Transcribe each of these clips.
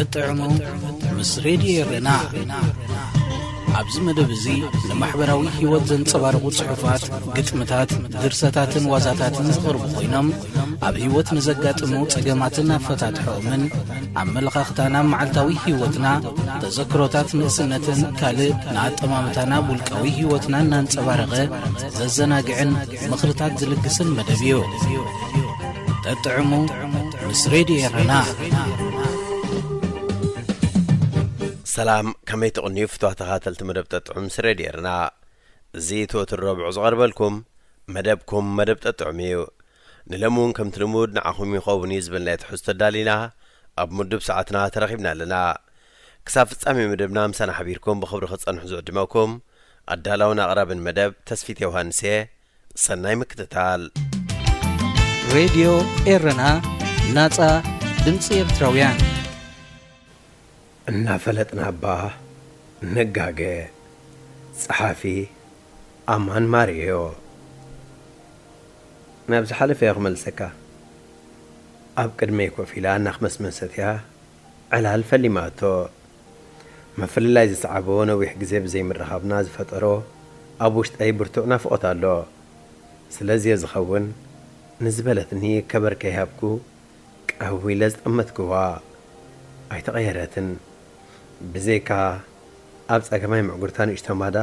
እጥዕሙ ምስ ሬድዮ ኤረና። ኣብዚ መደብ እዚ ንማሕበራዊ ህይወት ዘንጸባርቑ ጽሑፋት፣ ግጥምታት፣ ድርሰታትን ዋዛታትን ዝቐርቡ ኮይኖም፣ ኣብ ህይወት ንዘጋጥሙ ጸገማትን ኣፈታትሖኦምን፣ ኣመለኻኽታና ኣብ መዓልታዊ ህይወትና፣ ተዘክሮታት ንእስነትን ካልእ ንኣጠማምታና ኣብ ውልቃዊ ህይወትና እናንጸባረቐ ዘዘናግዕን ምኽርታት ዝልግስን መደብ እዩ። ጠጥዕሙ ምስ ሬድዮ ኤረና። ሰላም፣ ከመይ ትቕንዩ ፍትዋ ተኻተልቲ መደብ ጠጥዑም ምስ ሬድዮ ኤረና? እዚ እቲ ወትሩ ረብዑ ዝቐርበልኩም መደብኩም መደብ ጠጥዑም እዩ። ንሎሚ እውን ከምቲ ልሙድ ንዓኹም ይኸውን እዩ ዝበልናዮ ትሕዝቶ ኣዳሊና ኣብ ምዱብ ሰዓትና ተረኺብና ኣለና። ክሳብ ፍጻሜ መደብና ምሳና ሓቢርኩም ብኽብሪ ክትጸንሑ ዝዕድመኩም ኣዳላውን ኣቕራብን መደብ ተስፊት ዮሃንስ እየ። ሰናይ ምክትታል። ሬድዮ ኤረና፣ ናጻ ድምጺ ኤርትራውያን። እናፈለጥና እባ ንጋገ። ጸሓፊ ኣማን ማርዮ። ናብ ዝሓለፈ እየ ክመልሰካ። ኣብ ቅድመይ ኮፍ ኢላ እናኽመስመሰት እያ ዕላል ፈሊማቶ። ምፍልላይ ዝሰዓቦ ነዊሕ ግዜ ብዘይምርኻብና ዝፈጠሮ ኣብ ውሽጠይ ብርቱዕ ናፍቖት ኣሎ። ስለዚ እየ ዝኸውን ንዝበለትኒ ከበር ከይሃብኩ ቀው ኢለ ዝጠመትክዋ። ኣይተቐየረትን። ብዘይካ ኣብ ጸገማይ ምዕጉርታ ንእሽቶ ማዳ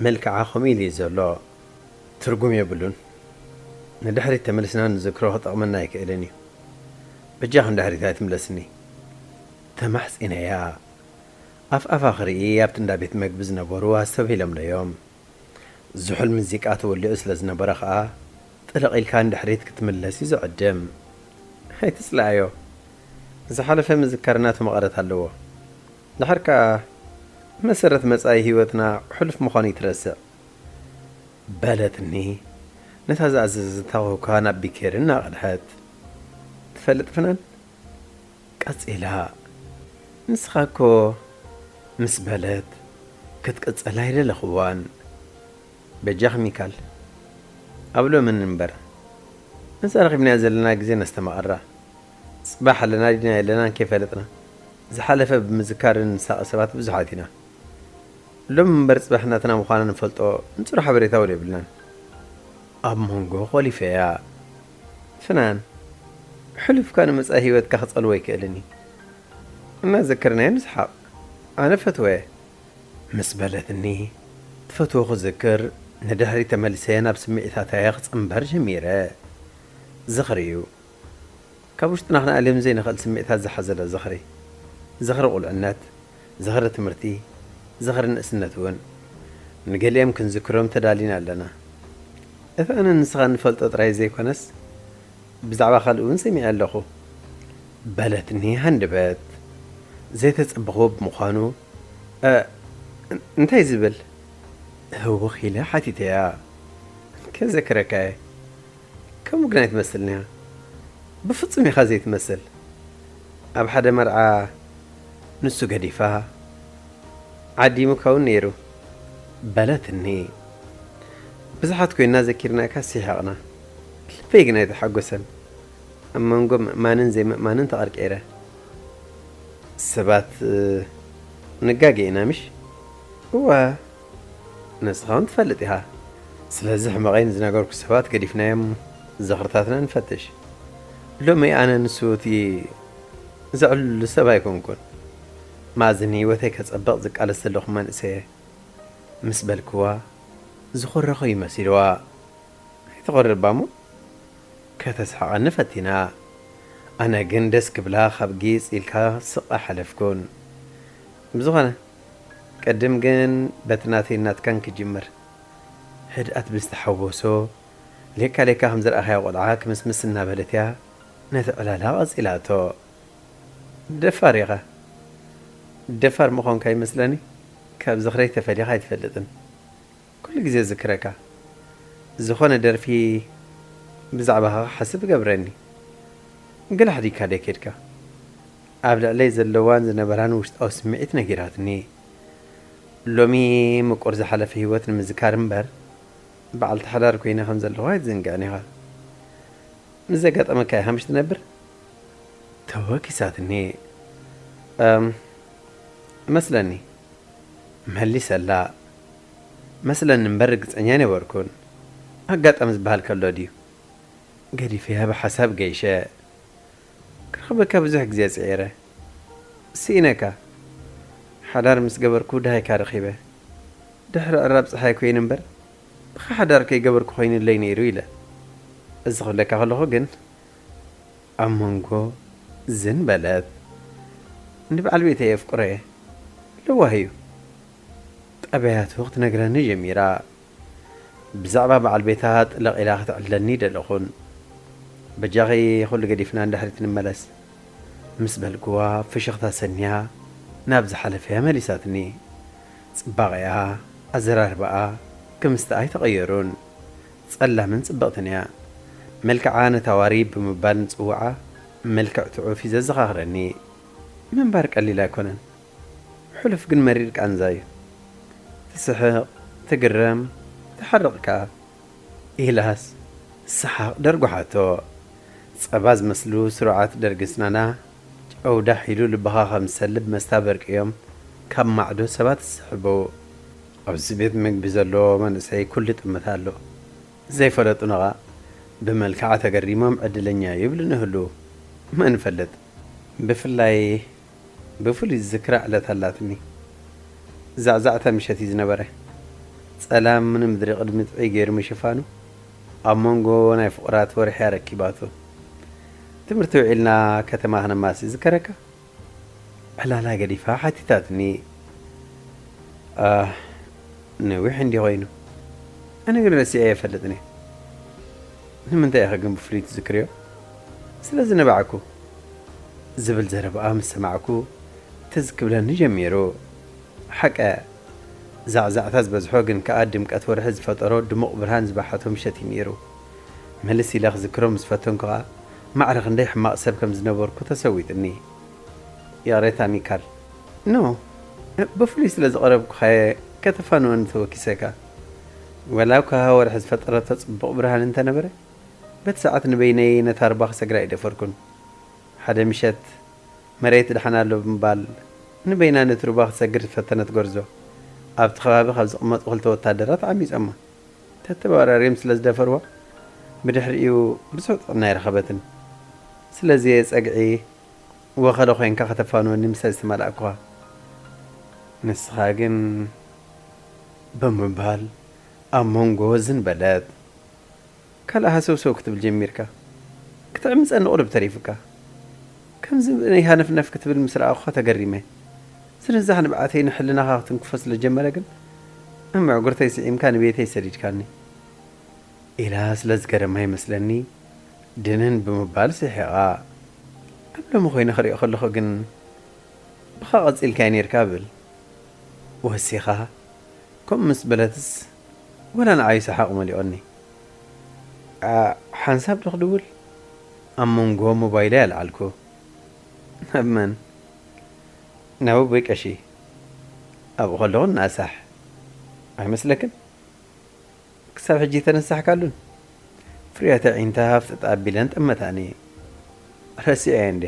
መልክዓ ከምኡ ኢሉ እዩ ዘሎ። ትርጉም የብሉን። ንድሕሪት ተመሊስና ንዝክሮ ክጠቕመና ኣይክእልን እዩ። በጃኺ ንድሕሪት ኣይትምለስኒ። ተማሕጺነያ። ኣፍ ኣፋ ክርኢ ኣብቲ እንዳ ቤት መግቢ ዝነበሩ ኣስተብሂሎምለዮም። ዝሑል ሙዚቃ ተወሊዑ ስለ ዝነበረ ኸኣ ጥልቕ ኢልካ ንድሕሪት ክትምለስ እዩ ዝዕድም። ኣይትጽልኣዮ። ዝሓለፈ ምዝካር ናቱ መቐረት ኣለዎ። ድሓር ከኣ መሰረት መጻኢ ህይወትና ሕሉፍ ምዃኑ ይትረስዕ። በለትኒ ነታ ዝኣዘዘታ ኮካ ናብ ቢኬሪ እናቐድሐት። ትፈልጥ ፍናን? ቀጺላ፣ ንስኻ እኮ ምስ በለት ክትቅጸል ኣይደለኽዋን። በጃኺ ሚካል፣ ኣብ ሎምን እምበር፣ ነዛ ረኺብናያ ዘለና ግዜ ነስተማቕራ። ጽባሕ ኣለና ዲና የለናን ከይፈለጥና፣ ዝሓለፈ ብምዝካር እንሳቐ ሰባት ብዙሓት ኢና። ሎሚ እምበር ጽባሕ ናትና ምዃና ንፈልጦ ንጹር ሓበሬታ እውን የብልናን። ኣብ መንጎ ኮሊፈያ። ፍናን፣ ሕሉፍካ ንመጻኢ ህይወትካ ክጸልዎ ኣይክእልን እዩ። እናዘከርናዮ ንስሓቕ። ኣነ ፈትወ። ምስ በለትኒ፣ ትፈትዎ ክዝክር፣ ንድሕሪት ተመሊሰ ናብ ስምዒታተየ ክጽንበር ጀሚረ። ዝኽሪ እዩ። ካብ ውሽጥና ክንኣልዮም ዘይንኽእል ስምዒታት ዝሓዘለ ዝኽሪ። ዝኽሪ ቁልዕነት፣ ዝኽሪ ትምህርቲ፣ ዝኽሪ ንእስነት እውን። ንገሊኦም ክንዝክሮም ተዳሊና ኣለና። እቲ ኣነ ንስኻ እንፈልጦ ጥራይ ዘይኮነስ፣ ብዛዕባ ካልእ እውን ሰሚዐ ኣለኹ። በለትኒ ሃንደበት። ዘይተጸበኽዎ ብምዃኑ፣ "እ፣ እንታይ ዝብል?" ህውኽ ኢለ ሓቲተያ። ከዘክረካየ። ከምኡ ግን ኣይትመስልን ኢኻ። ብፍጹም ኢኻ ዘይትመስል። ኣብ ሓደ መርዓ ንሱ ገዲፋ ዓዲሙ ክኸውን ነይሩ በለትኒ። ብዙሓት ኮይንና ዘኪርናካ ስሒቕና። ልበይ ግን ኣይተሓጎሰን። ኣብ መንጎ ምእማንን ዘይምእማንን ተቐርቂረ። ሰባት፣ እ፣ ንጋገ ኢና ምሽ? እወ። ንስኻ እውን ትፈልጥ ኢኻ። ስለዚ ሕመቐይ ንዝነገርኩ ሰባት ገዲፍናዮም ዝኽርታትና ንፈትሽ። ሎሚ ኣነ ንሱ እቲ ዘዕልሉ ሰብ ኣይኮንኩን። መኣዝን ህይወተይ ከጸብቕ ዝቃለስ ዘለኹ መንእሰየ ምስ በልክዋ ዝኾረኹ እዩ መሲልዋ። ኣይትኾርር እባ እሞ። ከተስሕቐኒ ፈቲና። ኣነ ግን ደስ ክብላ ካብ ጊጽ ኢልካ ስቕ ኣይሓለፍኩን። ብዝኾነ፣ ቅድም ግን በቲ ናተይን ናትካን ክጅምር። ህድኣት ብዝተሓወሶ፣ ሌካ ሌካ ከም ዝረኣኻዮ ቆልዓ ክምስምስ እናበለት እያ ነቲ ዕላላ ቀጺላቶ። ደፋር ኢኻ። ደፋር ምዃንካ ይመስለኒ ካብ ዝኽረይ ተፈሊኻ ኣይትፈልጥን። ኩሉ ግዜ ዝክረካ። ዝኾነ ደርፊ ብዛዕባኻ ክሓስብ ይገብረኒ። ገለ ሓዲግካ ዶ ከድካ? ኣብ ልዕለይ ዘለዋን ዝነበራን ውሽጣዊ ስምዒት ነጊራትኒ። ሎሚ ምቁር ዝሓለፈ ህይወት ንምዝካር እምበር፣ በዓልቲ ሓዳር ኮይነ ከም ዘለኹ ኣይትዝንግዕን ኢኻ። ምስ ዘጋጠመካ ኢኻ ምሽ ትነብር? ተወኪሳትኒ። እም፣ መስለኒ። መሊሰላ። መስለኒ እምበር ርግጸኛ ኣይነበርኩን። ኣጋጣሚ ዝበሃል ከሎ ድዩ? ገዲፈያ ብሓሳብ ገይሸ። ክረኽበካ ብዙሕ ግዜ ጽዒረ። ስኢነካ። ሓዳር ምስ ገበርኩ ደሃይካ ረኺበ። ድሕሪ ዕራብ ጸሓይ ኮይኑ እምበር፣ ብኻ ሓዳር ከይገበርኩ ኮይኑለይ ነይሩ ኢለ። እዚ ክብለካ ከለኹ ግን፣ ኣብ መንጎ ዝን በለት። ንበዓል ቤተይ የፍቅሮ እየ። ለዋህ እዩ። ጠባያቱ ክትነግረኒ ጀሚራ። ብዛዕባ በዓል ቤታ ጥልቕ ኢላ ክትዕልለኒ ደለኹን። በጃኺ ኩሉ ገዲፍና ንድሕሪት ንመለስ። ምስ በልክዋ ፍሽኽታ ሰንያ ናብ ዝሓለፈያ መሊሳትኒ። ጽባቐኣ፣ ኣዘራርባኣ፣ ክምስታ ኣይተቐየሩን። ጸላምን ጽብቕትን እያ። መልክዓ ነታ ዋሪ ብምባል ንጽውዓ፣ መልክዕ ትዑፍ እዩ ዘዘኻኽረኒ። ምንባር ቀሊል ኣይኮነን። ሕሉፍ ግን መሪር ቃንዛ እዩ። ትስሕቕ፣ ትግረም፣ ትሓርቕ ከኣ። ኢላስ ሰሓቕ ደርጉሓቶ። ጸባ ዝመስሉ ስሩዓት ደርጊ ስናና ጨው ዳሕ ኢሉ ልብኻ ከም ዝሰልብ መስታ በርቅዮም ካብ ማዕዶ ሰባት ዝስሕቡ። ኣብዚ ቤት ምግቢ ዘሎ መንእሰይ ኩሉ ይጥምት ኣሎ። ዘይፈለጡና ኸኣ ብመልክዓ ተገሪሞም ዕድለኛ ይብሉ ንህሉ። መን ይፈልጥ? ብፍላይ ብፍሉይ ዝዝክራ ዕለት ኣላትኒ። ዛዕዛዕታ ምሸት እዩ ዝነበረ። ጸላም ንምድሪ ቅድሚ ጥዑይ ገይሩ ምሽፋኑ ኣብ መንጎ ናይ ፍቑራት ወርሒ ኣረኪባቶ። ትምህርቲ ውዒልና ከተማ ክነማሲ ይዝከረካ? ዕላላ ገዲፋ ሓቲታትኒ። ኣህ፣ ነዊሕ እንዲ ኮይኑ። ኣነ ግን ረሲዐ የፈልጥን እየ። ንምንታይ ኢኺ ግን ብፍሉይ ትዝክርዮ? ስለ ዝነባዕኩ። ዝብል ዘረባኣ ምስ ሰማዕኩ፣ ትዝ ክብለኒ ጀሚሩ። ሓቀ፣ ዛዕዛዕታ ዝበዝሖ ግን ከኣ ድምቀት ወርሒ ዝፈጠሮ ድሙቕ ብርሃን ዝበሓቶ ምሸት እዩ ነይሩ። መለስ ኢለ ክዝክሮ ምስ ፈተንኩ ከኣ፣ ማዕረ ክንደይ ሕማቕ ሰብ ከም ዝነበርኩ ተሰዊጥኒ። ይቕሬታ ሚካል። ኖ፣ ብፍሉይ ስለ ዝቐረብኩኻ'የ ከተፋንወኒ ተወኪሰካ። ወላ እኳ ወርሒ ዝፈጠረቶ ጽቡቕ ብርሃን እንተነበረ፣ በቲ ሰዓት ንበይነይ ነታ ሩባ ክሰግራ ኣይደፈርኩን። ሓደ ምሸት መሬት ደሓን ኣሎ ብምባል ንበይና ነቲ ሩባ ክትሰግር ዝፈተነት ጎርዞ፣ ኣብቲ ከባቢ ካብ ዝቕመጡ ክልተ ወታደራት ዓሚጾማ። ተተባራርዮም ስለ ዝደፈርዋ፣ ብድሕሪኡ ብዙሕ ጥዕና ኣይረኸበትን። ስለዚ እየ ጸግዒ ወኸለ ኮይንካ ከተፋንወኒ ምሳይ ዝተመላእኩኻ። ንስኻ ግን ብምባል ኣብ መንጎ ዝን በለት። ካልእ ሃሰውሰው ክትብል ጀሚርካ። ክትዕምጸኒ ቁሩብ ተሪፉካ። ከምዚ ብእነይ ሃነፍነፍ ክትብል ምስ ረኣኹኻ ተገሪመ። ዝንዛሕ ንብዓተይ ንሕልናኻ ክትንክፎ ስለ ጀመረ ግን፣ እምዕጉርተይ ስዒምካ ንቤተይ ሰዲድካኒ። ኢላ ስለ ዝገረማ ይመስለኒ፣ ድንን ብምባል ስሒቓ። ኣብ ሎሚ ኮይነ ክሪኦ ከለኹ ግን፣ ብኻ ቀጺልካዮ ኔርካ እብል። ወሲኻ፣ ከምኡ ምስ በለትስ፣ ወላ ንዓይ ሰሓቕ መሊኦኒ። ኣ፣ ሓንሳብ ዶ ክድውል? ኣብ መንጎ ሞባይለይ ኣልዓልኩ። ናብ መን? ናብ ኣቦይ ቀሺ። ኣብኡ ከለኹ እናሳሕ። ኣይመስለክን? ክሳብ ሕጂ ተነሳሕካሉን? ፍርያት ኣዒንታ ፍጥጥ ኣቢለን ጠመታኒ። ረሲዐ እንዴ?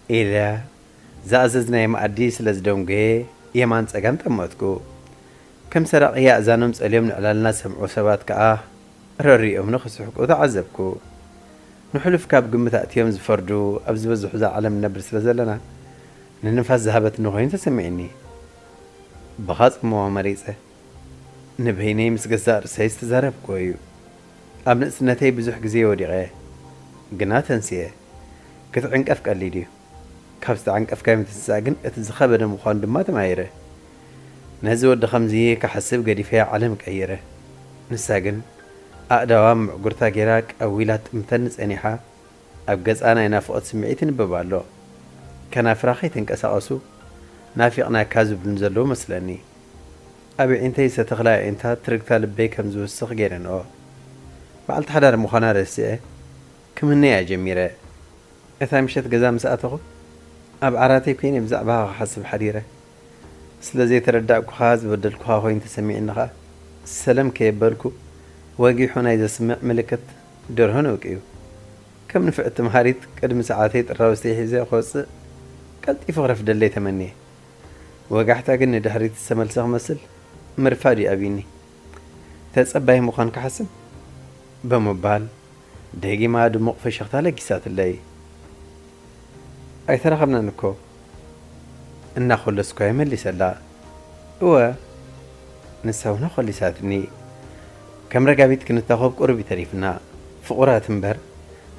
ኢለ ዝኣዘዝናዮ መኣዲ ስለ ዝደንጎየ የማን ጸጋም ጠመትኩ። ከም ሰራቒ ኣእዛኖም ጸልዮም ንዕላልና ዝሰምዑ ሰባት ከኣ ረሪኦም ንኽስሕቁ ተዓዘብኩ። ንሕሉፍ ካብ ግምት ኣእትዮም ዝፈርዱ ኣብ ዝበዝሑዛ ዓለም ንነብር ስለ ዘለና፣ ንንፋስ ዝሃበትኒ ኮይኑ ተሰሚዕኒ። ብኻ ጽምዋ መሪጸ። ንበይነይ ምስ ገዛእ ርእሰይ ዝተዛረብክዎ እዩ። ኣብ ንእስነተይ ብዙሕ ግዜ ወዲቐ፣ ግና ተንስየ። ክትዕንቀፍ ቀሊል እዩ። ካብ ዝተዓንቀፍካዮ ምትንሳእ ግን እቲ ዝኸበደ ምዃኑ ድማ ተማሂረ። ነዚ ወዲ ከምዚ ክሓስብ ገዲፈያ ዓለም ቀይረ። ንሳ ግን ኣእዳዋ ምዕጉርታ ጌራ ቀዊላ ትጥምተኒ ጸኒሓ፣ ኣብ ገጻ ናይ ናፍቖት ስምዒት ይንበብ ኣሎ። ከናፍራ ከይተንቀሳቐሱ ናፊቕናካ ዝብሉኒ ዘለዉ መስለኒ። ኣብ ኣዒንተይ ዝተተኽላ ኣዒንታ ትርግታ ልበይ ከም ዝውስኽ ገይረንኦ። በዓልቲ ሓዳር ምዃና ረሲዐ ክምህነያ ጀሚረ። እታ ምሸት ገዛ ምስ ኣተኹ ኣብ ዓራተይ ኮይነ ብዛዕባኻ ክሓስብ ሓዲረ። ስለ ዘይተረዳእኩኻ ዝበደልኩኻ ኮይኑ ተሰሚዕኒ ኸኣ ሰለም ከየበልኩ ወጊሑ ናይ ዘስምዕ ምልክት ደርሆ ነውቅዩ። ከም ንፍዕቲ መሃሪት ቅድሚ ሰዓተይ ጥራውዝተይ ሒዘ ክወጽእ ቀልጢፉ ክረፍደለይ ተመንየ። ወጋሕታ ግን ንድሕሪት ዝተመልሰ ክመስል ምርፋድ እዩ ኣብዩኒ። ተጸባይ ምዃን ክሓስብ ብምባል ደጊማ ድሙቕ ፍሽኽታ ለጊሳትለይ። ኣይተራኸብናን እኮ፣ እናኾለስኳ ይመሊሰላ። እወ፣ ንሳ እውን ኣኾሊሳትኒ። ከም ረጋቢት ክንታኸብ ቁሩብ እዩ ተሪፍና። ፍቑራት እምበር፣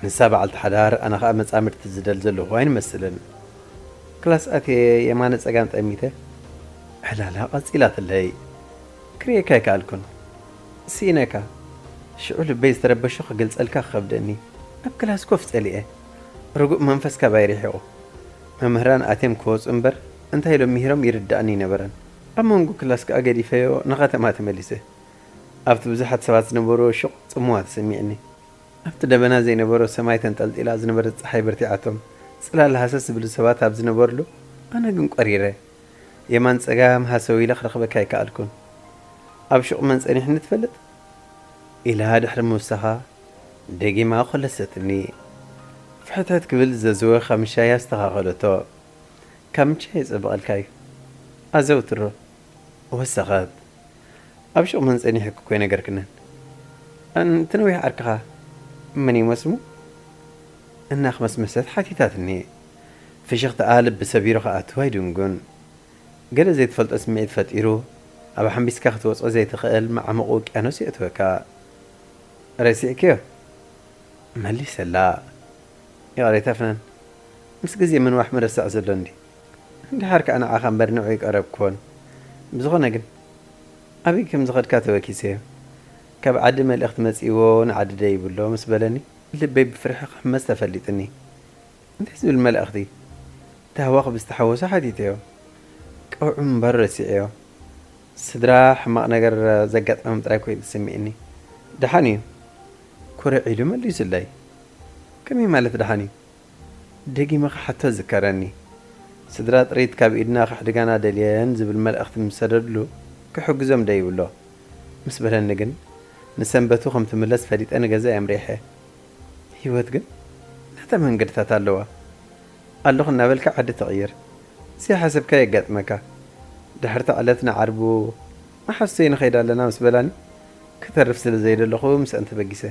ንሳ በዓልቲ ሓዳር፣ ኣነ ኸኣ መጻምድቲ ዝደል ዘለኹ ኣይንመስልን። ክላስ ኣትየ የማነ ጸጋም ጠሚተ፣ ዕላላ ቀጺላትለይ። ክርእየካ ኣይከኣልኩን። ስኢነካ። ሽዑ ልበይ ዝተረበሾ ክገልጸልካ ክኸብደኒ። ኣብ ክላስ ኮፍ ጸሊኤ። ርጉእ መንፈስ ካባይ ርሒቑ። መምህራን ኣትዮም ክወጹ እምበር እንታይ ኢሎም ምሂሮም ይርድኣኒ ኣይነበረን። ኣብ መንጎ ክላስ ከኣ ገዲፈዮ ንኸተማ ተመሊሰ። ኣብቲ ብዙሓት ሰባት ዝነበርዎ ሹቕ ጽምዋ ተሰሚዕኒ። ኣብቲ ደበና ዘይነበሮ ሰማይ ተንጠልጢላ ዝነበረት ጸሓይ በርቲዓቶም። ጽላል ሃሰስ ዝብሉ ሰባት ኣብ ዝነበርሉ ኣነ ግን ቆሪረ። የማን ጸጋም ሃሰው ኢለ ክረኽበካ ኣይከኣልኩን። ኣብ ሹቕ መን ጸኒሕኒ ትፈልጥ? ኢላ ድሕሪ ምውሳኻ ደጊማ ኮለሰትኒ። ፍሕትሕት ክብል ዘዝወ ካምሻይ ኣስተኻኸለቶ። ካምቻ የጸብቐልካ እዩ። ኣዘውትሮ። ወሰኸት። ኣብ ሹቕ መን ጸኒሕኪ እኮ ኣይነገርክንን። ኣንቲ ነዊሕ ዓርክኻ መን ይመስሙ? እናኽመስመሰት ሓቲታትኒ። ፍሽኽታኣ ልቢ ሰቢሩ ክኣቱ ኣይድንጉን። ገለ ዘይትፈልጦ ስምዒት ፈጢሩ፣ ኣብ ሓምቢስካ ክትወጾ ዘይትኽእል መዓሙቕ ውቅያኖስ የእትወካ። ረሲዕክዮ? መሊሰላ። ይቕሬታ ፍናን፣ ምስ ግዜ ምንዋሕ ምርሳዕ ዘሎ እንዲ። እንድሓር ከኣ ንዓኻ እምበር ንዕኡ ኣይቀረብኩዎን። ብዝኾነ ግን፣ ኣበይ ከም ዝኸድካ ተወኪሰዮ። ካብ ዓዲ መልእኽቲ መጺእዎ ንዓዲ ደይብሎ ምስ በለኒ፣ ልበይ ብፍርሒ ክሕመስ ተፈሊጥኒ። እንታይ ዝብል መልእኽቲ? እቲ ሃዋኽ ብዝተሓወሶ ሓቲተዮ። ቀውዒ ምንባሩ ረሲዐዮ። ስድራ ሕማቕ ነገር ዘጋጠሞም ጥራይ ኮይኑ ተሰሚዕኒ። ደሓን እዩ። ኩርዕ ኢሉ መሊሱለይ። ከመይ ማለት ደሓን እዩ? ደጊመ ክሓቶ ዝከረኒ። ስድራ ጥሪት ካብ ኢድና ከሕድጋና ደልየን ዝብል መልእኽቲ ምስ ሰደድሉ ክሕግዞም ደይብሎ። ምስ በለኒ ግን ንሰንበቱ ከም ትምለስ ፈሊጠ ንገዛይ ኣምሪሐ። ህይወት ግን ናታ መንገድታት ኣለዋ። ኣለኹ እናበልካ ዓዲ ትቕይር። ዘይሓሰብካዮ የጋጥመካ። ድሕርታ ዕለት ንዓርቡ መሓዝተይ ንኸይድ ኣለና ምስ በላኒ፣ ክተርፍ ስለ ዘይደለኹ ምስአን ተበጊሰ።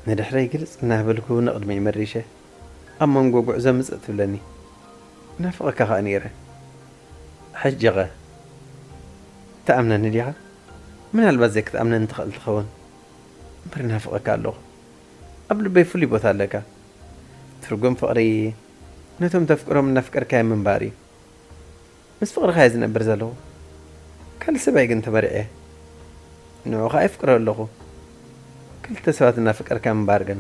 ንድሕረይ ግልጽ እናበልኩ ንቕድመይ መሪሸ። ኣብ መንጎ ጉዕዞ ምጽእ ትብለኒ። ናፍቐካ ኸኣ ነይረ። ሕጂኸ? ትኣምነኒ ዲኻ? ምናልባት ዘይክትኣምነኒ ትኽእል ትኸውን። እምበር ናፍቐካ ኣለኹ። ኣብ ልበይ ፍሉይ ቦታ ኣለካ። ትርጉም ፍቕሪ፣ ነቶም ተፍቅሮም እናፍቀርካዮም ምንባር እዩ። ምስ ፍቕርኻ እየ ዝነብር ዘለኹ። ካልእ ሰብኣይ ግን ተመርዕየ። ንዑ ኸኣ የፍቅሮ ኣለኹ። ክልተ ሰባት እናፈቀርካ ምንባር ግን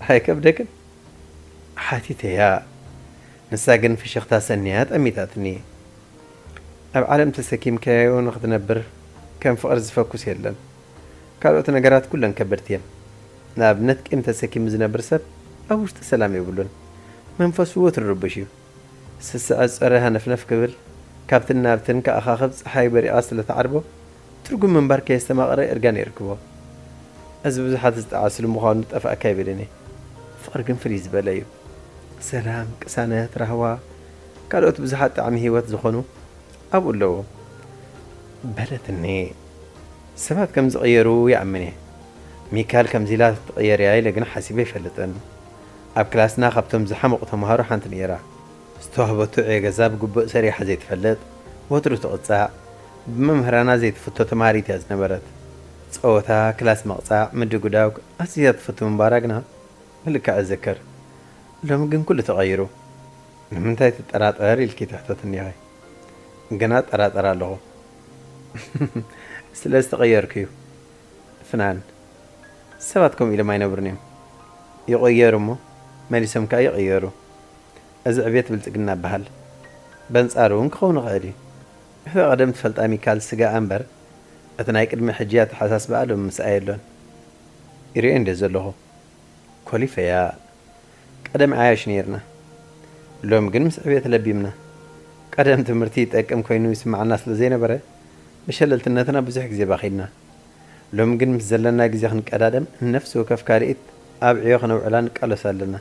ኣይከብደክን? ሓቲተያ። ንሳ ግን ፍሽኽታ ሰንያ ጠሚታትኒ። ኣብ ዓለም ተሰኪምካዮ ንኽትነብር ከም ፍቕሪ ዝፈኩስ የለን። ካልኦት ነገራት ኩለን ከበድቲ እየን። ንኣብነት ቂም ተሰኪሙ ዝነብር ሰብ ኣብ ውሽጡ ሰላም የብሉን። መንፈሱ ወትሩ ርቡሽ እዩ። ስስዐ ጸረ ሃነፍነፍ ክብል፣ ካብትን ናብትን ክኣኻኽብ ጸሓይ በሪቓ ስለ ትዓርቦ፣ ትርጉም ምንባር ከየስተማቐረ እርጋን የርክቦ። እዚ ብዙሓት ዝጠዓስሉ ምዃኑ ጠፍኣካ ኣይብልን እየ። ፍቕሪ ግን ፍልይ ዝበለ እዩ። ሰላም፣ ቅሳነት፣ ራህዋ፣ ካልኦት ብዙሓት ጣዕሚ ህይወት ዝኾኑ ኣብኡ ኣለዉ። በለትኒ። ሰባት ከም ዝቕየሩ ይኣምን እየ። ሚካል ከምዚ ኢላ ትቕየር እያ ኢለ ግን ሓሲበ ኣይፈልጥን። ኣብ ክላስና ካብቶም ዝሓመቑ ተምሃሮ ሓንቲ ነይራ። ዝተዋህበቶ ዕዮ ገዛ ብግቡእ ሰሪሓ ዘይትፈልጥ፣ ወትሩ ትቕጻዕ፣ ብመምህራና ዘይትፍቶ ተምሃሪት እያ ዝነበረት። ጸወታ፣ ክላስ ምቕጻዕ፣ ምድጉዳግ ኣዝያ ትፈቱ ምንባራ ግና ብልክዕ እዝክር። ሎሚ ግን ኩሉ ተቐይሩ። ንምንታይ ትጠራጠር ኢልኪ ትሕተትኒ ኢኺ። ግና እጠራጠር ኣለኹ። ስለ ዝተቐየርኩ እዩ። ፍናን፣ ሰባት ከምኡ ኢሎም ኣይነብሩን እዮም። ይቕየሩ እሞ መሊሶም ከኣ ይቕየሩ። እዚ ዕብየት ብልጽግና ይበሃል። በንጻሩ እውን ክኸውን ይኽእል እዩ። እቲ ቀደም ትፈልጣ ሚካል ስጋኣ እምበር፣ እቲ ናይ ቅድሚ ሕጂ ኣተሓሳስባኣ ሎሚ ምስኣ የሎን። ይርእዮ እንደ ዘለኹ። ኮሊፈያ። ቀደም ዓያሽ ነይርና። ሎሚ ግን ምስ ዕብየት ለቢምና። ቀደም ትምህርቲ ይጠቅም ኮይኑ ይስምዓና ስለ ዘይነበረ፣ ብሸለልትነትና ብዙሕ ግዜ ባኺንና። ሎሚ ግን ምስ ዘለና ግዜ ክንቀዳደም፣ ንነፍሲ ወከፍ ካልኢት ኣብ ዕዮ ክነውዕላ ንቃለስ ኣለና።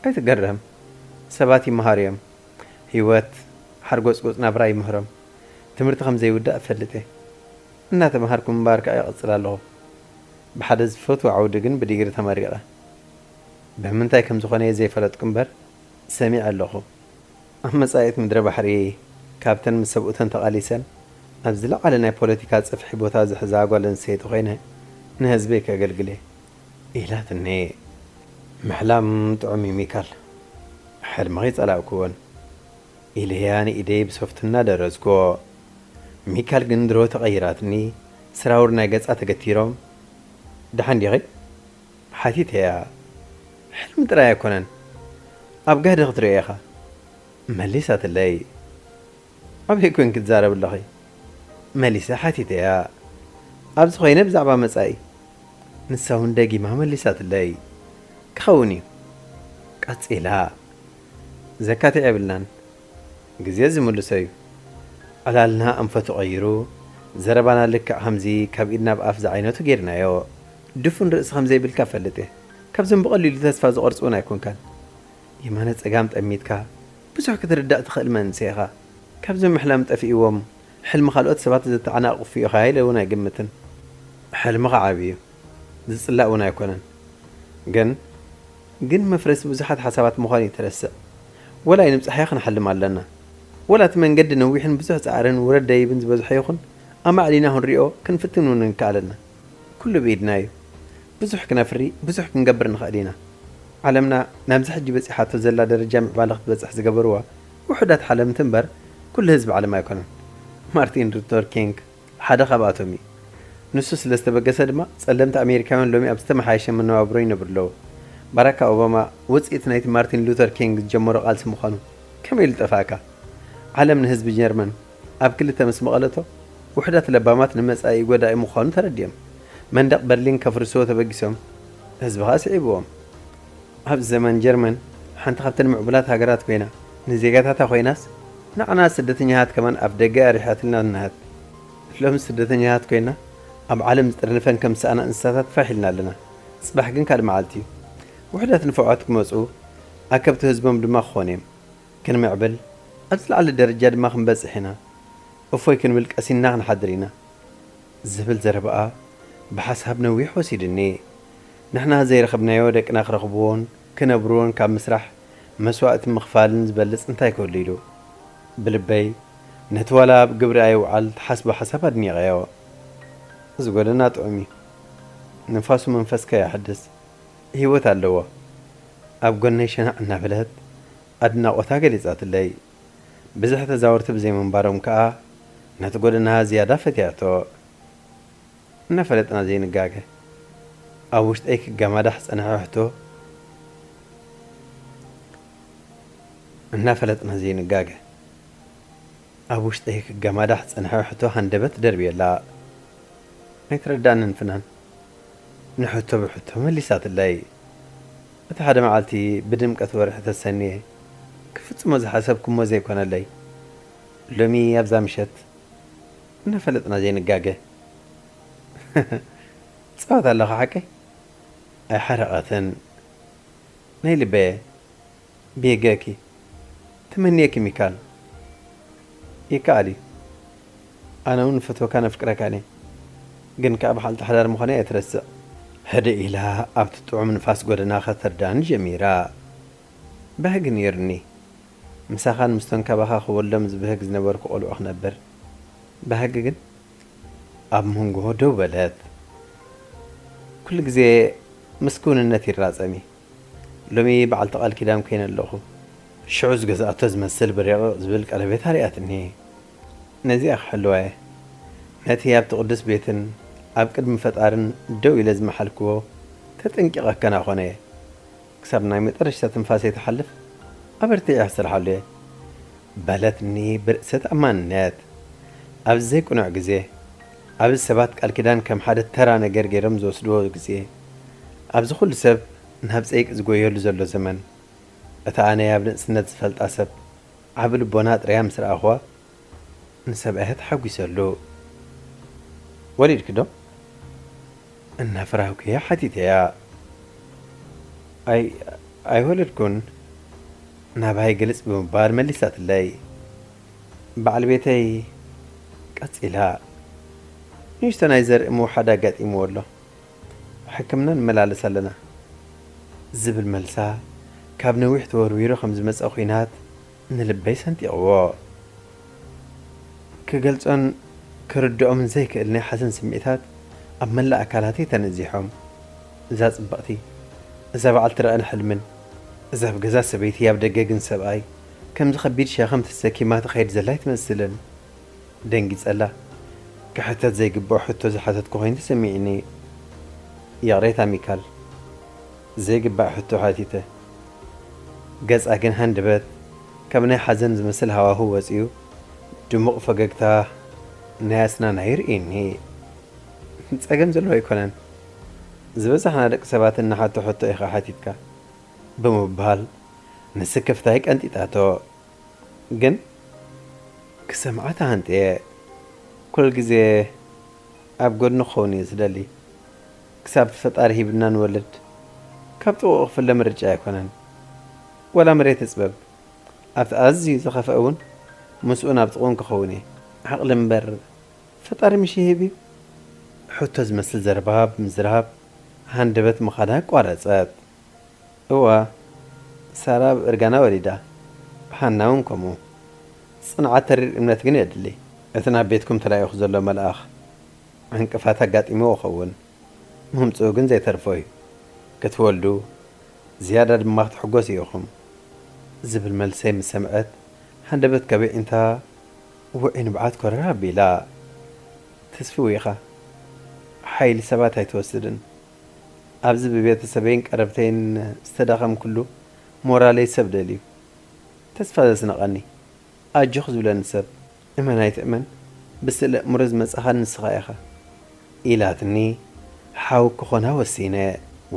ኣይትገረም። ሰባት ይመሃሩ እዮም። ህይወት ሓርጎጽጎጽ ናብራ ይምህሮም። ትምህርቲ ከም ዘይውዳእ እፈልጥ እየ። እናተምሃርኩ ምንባር ከኣ ይቕጽል ኣለኹ። ብሓደ ዝፈትዎ ዓውዲ ግን ብዲግሪ ተመሪቐ። ብምንታይ ከም ዝኾነ እየ ዘይፈለጥኩ እምበር፣ ሰሚዐ ኣለኹ። ኣብ መጻኢት ምድረ ባሕሪ፣ ካብተን ምስ ሰብኡተን ተቓሊሰን ኣብ ዝለዓለ ናይ ፖለቲካ ጽፍሒ ቦታ ዝሕዛ ጓል ኣንስተይቲ ኮይነ፣ ንህዝበይ ከገልግል እየ። ኢላትኒ። ምሕላም ጥዑም እዩ ሚካል። ሕልምኺ ጸላእክዎን። ኢለያ ንኢደይ ብሶፍትና ደረዝክዎ። ሚካል ግን ድሮ ተቐይራትኒ፣ ስራውር ናይ ገጻ ተገቲሮም። ደሓን ዲኺ? ሓቲተያ። ሕልሚ ጥራይ ኣይኮነን፣ ኣብ ጋህዲ ክትርእዮ ኢኻ። መሊሳትለይ። ኣበይ ኮንኪ ትዛረቢ ኣለኺ? መሊሰ ሓቲተያ። ኣብዚ ኮይነ ብዛዕባ መጻኢ። ንሳ እውን ደጊማ መሊሳትለይ። ክኸውን እዩ። ቀጺላ። ዘካትዕ የብልናን። ግዜ ዝምልሶ እዩ። ዕላልና ኣንፈቱ ቀይሩ፣ ዘረባና ልክዕ ከምዚ ካብ ኢድ ናብ ኣፍ ዝዓይነቱ ጌርናዮ። ድፉን ርእሲ ከም ዘይብልካ እፈልጥ እየ። ካብዞም ብቐሊሉ ተስፋ ዝቖርጹ እውን ኣይኮንካን። የማነ ጸጋም ጠሚትካ፣ ብዙሕ ክትርዳእ ትኽእል መንእሰይ ኢኻ። ካብዞም ምሕላም ጠፊእዎም፣ ሕልሚ ካልኦት ሰባት ዘተዓናቕፉ ኢኻ ኢለ እውን ኣይግምትን። ሕልምኻ ዓቢ እዩ። ዝጽላእ እውን ኣይኮነን። ግን፣ ግን መፍረሲ ብዙሓት ሓሳባት ምዃኑ እዩ ተረስዕ። ወላ ኣይንብጻሕያ ክንሓልም ኣለና። ወላ እቲ መንገዲ ነዊሕን ብዙሕ ጻዕርን ውረድ ደይብን ዝበዝሖ ይኹን፣ ኣማዕዲና ክንሪኦ ክንፍትን እውን ንከኣለና። ኩሉ ብኢድና እዩ። ብዙሕ ክነፍሪ፣ ብዙሕ ክንገብር ንኽእል ኢና። ዓለምና ናብዚ ሕጂ በጺሓቶ ዘላ ደረጃ ምዕባለ ክትበጽሕ ዝገበርዋ ውሑዳት ሓለምቲ እምበር፣ ኩሉ ህዝቢ ዓለም ኣይኮነን። ማርቲን ሉተር ኪንግ ሓደ ካብኣቶም እዩ። ንሱ ስለ ዝተበገሰ ድማ፣ ጸለምቲ ኣሜሪካውያን ሎሚ ኣብ ዝተመሓየሸ መነባብሮ ይነብሩ ኣለዉ። ባራክ ኦባማ ውጽኢት ናይቲ ማርቲን ሉተር ኪንግ ዝጀመሮ ቃልሲ ምዃኑ ከመይ ኢሉ ጠፍኣካ? ዓለም ንህዝቢ ጀርመን ኣብ ክልተ ምስ መቐለቶ፣ ውሑዳት ለባማት ንመጻኢ ጎዳኢ ምዃኑ ተረዲኦም፣ መንደቕ በርሊን ከፍርስዎ ተበጊሶም፣ ህዝቢ ኸኣ ስዒብዎም። ኣብዚ ዘመን ጀርመን ሓንቲ ካብተን ምዕቡላት ሃገራት ኮይና፣ ንዜጋታታ ኮይናስ፣ ንዓና ስደተኛታት ከማን ኣፍ ደገ ኣሪሓትልና እነሃት። ሎሚ ስደተኛታት ኮይና፣ ኣብ ዓለም ዝጥርንፈን ከም ዝሰኣና እንስሳታት ፋሕ ኢልና ኣለና። ጽባሕ ግን ካልእ መዓልቲ እዩ። ውሑዳት ንፉዓት ክመጹ፣ ኣከብቲ ህዝቦም ድማ ክኾኑ እዮም። ክንምዕብል፣ ኣብ ዝለዓለ ደረጃ ድማ ክንበጽሕ ኢና። እፎይ ክንብል ቀሲንና ክንሓድር ኢና። ዝብል ዘረባኣ ብሓሳብ ነዊሕ ወሲዱኒ። ንሕና ዘይረኸብናዮ ደቅና ክረኽብዎን ክነብርዎን ካብ ምስራሕ መስዋእቲ ምኽፋልን ዝበልጽ እንታይ ክህሉ ኢሉ። ብልበይ ነቲ ዋላ ኣብ ግብሪ ኣይውዓል ትሓስቦ ሓሳብ ኣድኒቐዮ። እዚ ጎደና ጥዑም እዩ። ንፋሱ መንፈስካ የሐድስ። ህይወት ኣለዎ። ኣብ ጎነይ ሸናዕ እናበለት ኣድናቖታ ገሊጻትለይ። ብዝሒ ተዛወርቲ ብዘይምንባሮም ከኣ ነቲ ጎደና ዝያዳ ፈትያቶ። እናፈለጥና ዘይንጋገ። ኣብ ውሽጠይ ክገማዳሕ ዝጸንሐ ሕቶ፣ እናፈለጥና ዘይንጋገ። ኣብ ውሽጠይ ክገማዳሕ ዝጸንሐ ሕቶ ሃንደበት ደርብየላ። ኣይተረዳእንን ፍናን። ንሕቶ ብሕቶ መሊሳትለይ። እቲ ሓደ መዓልቲ ብድምቀት ወርሒ ተሰንየ ክፍጽሞ ዝሓሰብኩሞ ዘይኮነለይ። ሎሚ ኣብዛ ምሸት እናፈለጥና ዘይንጋገ። ትጻወት ኣለኻ ሓቀይ? ኣይሓረቐትን። ናይ ልበየ። ብየገኪ። ተመንየኪ ሚካል። ይከኣል እዩ። ኣነ እውን ንፈትወካን ነፍቅረካን እየ። ግን ከኣ በሓልቲ ሓዳር ምዃነይ ኣይትረስዕ። ህድእ ኢላ ኣብቲ ጥዑም ንፋስ ጎደና ከተርዳኒ ጀሚራ። ባህጊ ነይሩኒ። ምሳኻን ምስቶም ካባኻ ክወልዶም ዝብህግ ዝነበርኩ ቆልዑ ክነብር። ባህጊ ግን ኣብ መንጎ ደው በለት። ኩሉ ግዜ ምስ ክውንነት ይራጸም እዩ። ሎሚ በዓልቲ ቃል ኪዳን ኮይነ ኣለኹ። ሽዑ ዝገዝኣቶ ዝመስል ብርቕርቕ ዝብል ቀለቤት ኣርእያትኒ። ነዚኣ ክሕልዋ እየ። ነቲ ኣብቲ ቅዱስ ቤትን ኣብ ቅድሚ ፈጣርን ደው ኢለ ዝመሓልክዎ ተጠንቂቐ ከናኾነ እየ። ክሳብ ናይ መጨረሽታ ትንፋሰይ ትሓልፍ ኣበርቲዐ ክሰርሓሉ እየ። በለትኒ ብርእሰ ተኣማንነት። ኣብዚ ዘይቅኑዕ ግዜ፣ ኣብዚ ሰባት ቃል ኪዳን ከም ሓደ ተራ ነገር ገይሮም ዝወስድዎ ግዜ፣ ኣብዚ ኩሉ ሰብ ናብ ጸይቂ ዝጎየሉ ዘሎ ዘመን፣ እታ ኣነ ኣብ ንእስነት ዝፈልጣ ሰብ ዓቢ ልቦና ጥርያ ምስ ረኣኽዋ፣ ንሰብኣያ ተሓጒሰሉ። "ወሊድኪ ዶ?" እናፈራህኩ እየ ሓቲተያ። "ኣይ-፣ ኣይወለድኩን። ናባይ ግልጽ ብምባል መሊሳትለይ። በዓል ቤተይ ቀጺላ፣ "ንእሽቶ ናይ ዘርኢ ምውሓድ ኣጋጢምዎ ኣሎ። ሕክምና ንመላለስ ኣለና" ዝብል መልሳ፣ ካብ ነዊሕ ተወርዊሩ ከም ዝመጸ ኲናት ንልበይ ሰንጢቕዎ። ክገልጾን ክርድኦምን ዘይክእል ናይ ሓዘን ስምዒታት ኣብ መላእ ኣካላተይ ተነዚሖም። እዛ ጽብቕቲ፣ እዛ በዓልቲ ራእን ሕልምን፣ እዛ ኣብ ገዛ ሰበይቲ ኣብ ደገ ግን ሰብኣይ፣ ከምዚ ከቢድ ሸኸም ተሰኪማ ትኸይድ ዘላ ኣይትመስልን። ደንጊጸላ። ክሕተት ዘይግብኦ ሕቶ ዝሓተትኩ ኮይኑ ተሰሚዕኒ። ይቕሬታ ሚካል፣ ዘይግባእ ሕቶ ሓቲተ። ገጻ ግን ሃንደበት ካብ ናይ ሓዘን ዝመስል ሃዋህው ወጺኡ፣ ድሙቕ ፈገግታ ናይ ኣስናና ይርእየኒ። "ጸገም ዘለዎ ኣይኮነን። ዝበዛሕና ደቂ ሰባት እንሓቶ ሕቶ ኢኻ ሓቲትካ" ብምባል ንስክፍታይ ቀንጢጣቶ። ግን ክሰምዓ ተሃንጥየ። ኩሉ ግዜ ኣብ ጎድኑ ክኸውን እየ ዝደሊ። ክሳብ ፈጣሪ ሂብና ንወልድ፣ ካብ ጥቕኡ ክፍለ ምርጫ ኣይኮነን። ወላ መሬት ትጽበብ፣ ኣብቲ ኣዝዩ ዝኸፍአ እውን ምስኡ ናብ ጥቕኡን ክኸውን እየ። ዓቕሊ እምበር ፈጣሪ ምሽ ይህብ እዩ? ሕቶ ዝመስል ዘረባ ብምዝራብ ሃንደበት ምኻዳ ኣቋረጸት። እዋ፣ ሳራ ኣብ እርጋና ወሊዳ፣ ሃና እውን ከምኡ። ጽንዓት ተሪር እምነት ግን የድሊ። እቲ ናብ ቤትኩም ተላኢኹ ዘሎ መልኣኽ ዕንቅፋት ኣጋጢምዎ ኸውን፣ ምምጽኡ ግን ዘይተርፎ እዩ። ክትወልዱ ዝያዳ ድማ ክትሕጎስ ኢኹም ዝብል መልሰይ ምስ ሰምዐት፣ ሃንደበት ካብ ኣዒንታ ውዑይ ንብዓት ኮረር ኣቢላ። "ተስፍው ኢኻ፣ ሓይሊ ሰባት ኣይትወስድን። ኣብዚ ብቤተሰበይን ቀረብተይን ዝተዳኸምኩሉ ሞራለይ ሰብ ደልዩ። ተስፋ ዘስነቐኒ፣ ኣጆኽ ዝብለኒ ሰብ፣ እመን ኣይትእመን፣ ብስእለ ኣእምሮ ዝመጻኻ ንስኻ ኢኻ" ኢላትኒ። ሓው ክኾና ወሲነ።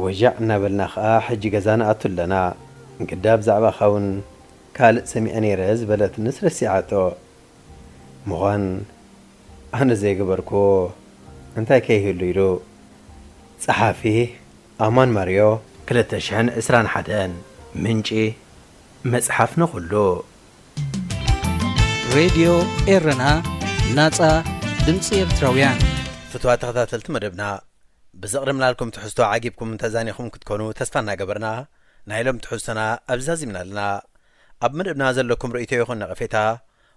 ወዣዕ እናበልና ኸኣ ሕጂ ገዛ ንኣቱ ኣለና። ግዳ ብዛዕባኻ እውን ካልእ ሰሚዐ ነይረ ዝበለትንስ ረሲዓቶ። ምዃን ኣነ ዘይገበርኩዎ እንታይ ከይህሉ ኢሉ። ጸሓፊ ኣማን ማርዮ። ክልተ ሽሕን ዕስራን ሓደን። ምንጪ መጽሓፍ ንኹሉ። ሬድዮ ኤረና፣ ናጻ ድምጺ ኤርትራውያን። ፍትዋት ተኸታተልቲ መደብና፣ ብዘቕረብናልኩም ትሕዝቶ ዓጊብኩም ተዛኒኹም ክትኮኑ ተስፋ እናገበርና፣ ናይ ሎም ትሕዝቶና ኣብዚ ዛዚምና ኣለና። ኣብ መደብና ዘለኩም ርእይቶ ይኹን ነቐፌታ፣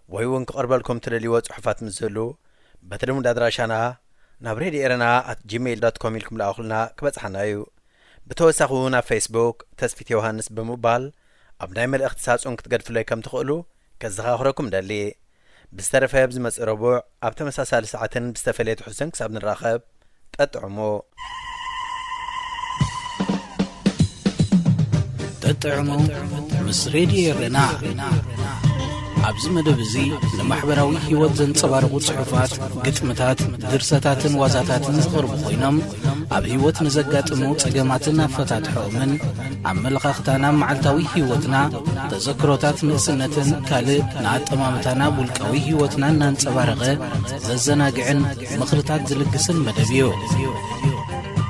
ወይ እውን ክቐርበልኩም ትደልይዎ ጽሑፋት ምስ ዝህሉ፣ በቲ ልሙድ ኣድራሻና ናብ ሬድዮ ኤረና ኣት ጂሜይል ዶት ኮም ኢልኩም ለኣኹልና፣ ክበጽሓና እዩ። ብተወሳኺ እውን ኣብ ፌስቡክ ተስፊት ዮሃንስ ብምባል ኣብ ናይ መልእኽቲ ሳጹን ክትገድፉለይ ከም ትኽእሉ ከዘኻኽረኩም ደሊ። ብዝተረፈ ኣብ ዝመጽእ ረቡዕ ኣብ ተመሳሳሊ ሰዓትን ብዝተፈለየ ትሕዝቶን ክሳብ ንራኸብ፣ ጠጥዕሙ። ጠጥዕሙ ምስ ሬድዮ ኤረና። ኣብዚ መደብ እዚ ንማሕበራዊ ህይወት ዘንጸባርቑ ጽሑፋት፣ ግጥምታት፣ ድርሰታትን ዋዛታትን ዝቐርቡ ኮይኖም፣ ኣብ ህይወት ንዘጋጥሙ ጸገማትን ኣፈታትሖኦምን፣ ኣመለኻኽታና ኣብ መዓልታዊ ህይወትና፣ ተዘክሮታት ንእስነትን ካልእ ንኣጠማምታና ኣብ ውልቃዊ ህይወትና እናንጸባረቐ ዘዘናግዕን ምኽርታት ዝልግስን መደብ እዩ።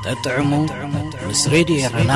ጠጥዕሙ ምስ ሬድዮ ኤረና።